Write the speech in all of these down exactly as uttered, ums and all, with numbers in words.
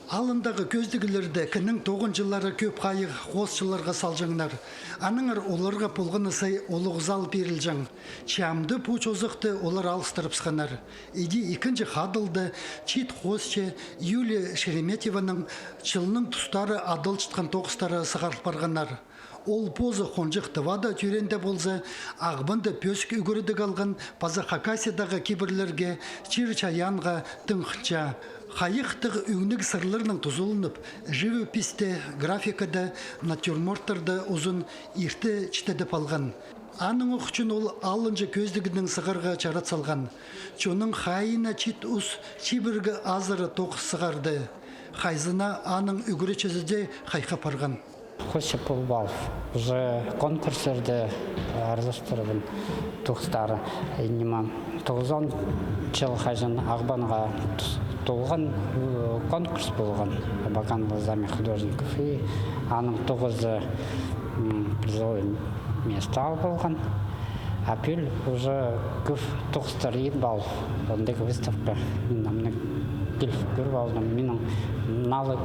Алындағы кӧзідіглерде кіннің тоғынҷылары кӧп хайығ хоосчыларға салҷаңнар. Аннаңар оларға полған на сай улуғ зал пирілҷең. Че амды пу чозахты олар алыстырыбысханнар. Иди ікінҷі хадылда чиит хоосчы Юлия Шереметьеваның чылның тустары адалчатхан тоғыстары сығарыл парғаннар. Ол позы хонҷых Тывада тӧреен дее полза, Ағбанда пӧзік ӱгредіг алған паза Хакасиядағы кибірлерге, чир-чайаанға тың хынча. Хайығ тығ ӱгнег сырларнаң тузаланып, живописьте, графикада, натюрморттарда узун ирте читедіп алған. Аның ох ӱчӱн ол алынҷа кӧзідігнең сығарға чарат салған. Чонның хайиина чиит ус чибіргі азыра тоғыс сығарды. Хайзына аның ӱгретчізі дее хайхап парған. Хоосчы полып алып, уже конкурстарда араластырған тоғыстары. Ниме, тоғызон чыл хаҷан Ағбанға тус-, толған, э, конкурс полған «Абакан глазами художников», и аның тоғызы, м, призовой место алып алған. А пӱӱл уже кӧп тоғыстар идіп алып, андағ выставка. Мин аны киліп кӧріп алдым. Минің налы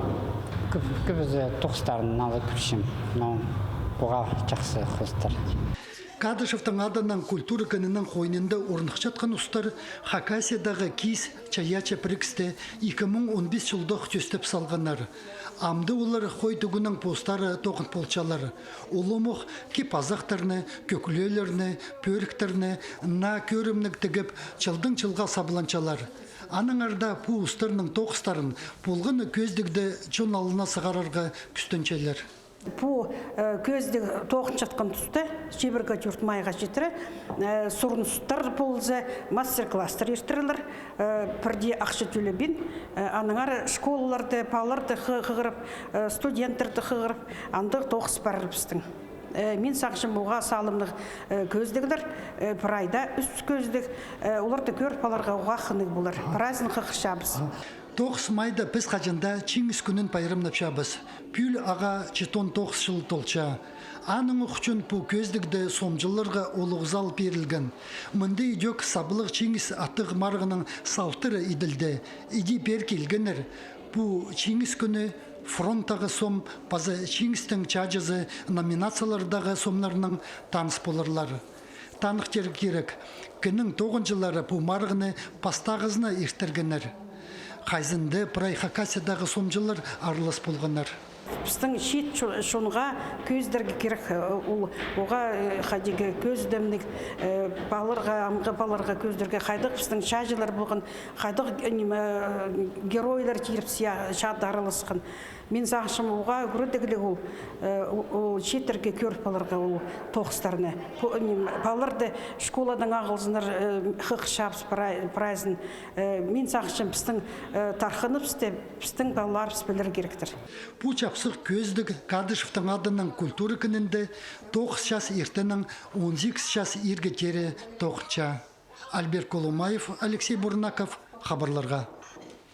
кӧп, кӧбізі тоғыстарын налы кӧрчем. Но пуға чахсы хоостар. Кадышевтің адынаң культура кінінің хойнында орныхчатхан устар Хакасиядағы киис чайаачы пірігісте ікі муң он пис чылдох тӧстеп салғаннар. Амды олар хой тӱгінең постары тоғын полчалар. Улуғ ох кип-азахтарны, кӧклеелерні, пӧріктерні наа кӧрімніг тігіп, чылдаң чылға сабланчалар. Аннаңар даа пу устарның тоғыстарын полған на кӧзідігде чон алнына сығарарға кӱстенчелер. Пу, э, кӧзідіг тоғынчатхан туста, чибіргі тӧрт майға читіре, э, сурыныстар полза, мастер-класстар иртірерлер, э, пірдее ахча тӧлебин, э, аннаңар школаларда палаларды хы-, хығырып, э, студенттерді хығырып, андағ тоғыс парар пістің. Э, мин сағынчам, уғаа салымнығ, э, кӧзідіглер, э, прайда ӱс кӧзідіг, э, оларды кӧріп аларға уғаа хынығ полар. Прайзын хығырчабыс. Тоғыс майда піс хаҷан даа Чиңіс кӱнін пайрамнапчабыс. Пӱӱл ағаа читон тоғыс чыл толча. Аның ох ӱчӱн пу кӧзідігде сомҷыларға улуғ зал пирілген. Мында идӧк саблығ Чиңіс аттығ марығның салтары иділді. Иди пеер килгеннер пу Чиңіс кӱні фронттағы сом паза Чиңістің чааҷызы номинациялардағы сомнарнаң таныс поларлар. Таныхтирға кирек, кіннің тоғынҷылары пу марығны пастағызына иртіргеннер. Хайзында прай Хакасиядағы сомҷылар аралас полғаннар. Пістің чиит чо-, чонға кӧзідерге кирек, э, ол, оғаа, э, хайдағ кӧзідімніг, э, паларға, амғы паларға кӧзідерге хайдағ пістің чааҷылар полған, хайдағ, э, ниме, э, геройлар тиріп сия-, чаада араласхан. Мин сағынчам, уғаа ӱгредігліг ол, э, ол, ол чииттерге кӧріп аларға ол тоғыстарны. Пу, ниме, палаларды школадаң ағылзыннар, э, хығырчабыс прай-, прайзын. Э, мин сағынчам, пістің, э, тархыныбысты пістің палаларыбыс пілер киректер. Пу чапсых кӧзідіг Кадышевтің адынаң культура кінінде тоғыс час иртеннең он сигіс час ирге теере тоғынча. Альберт Колумаев, Алексей Бурнаков, хабарларға.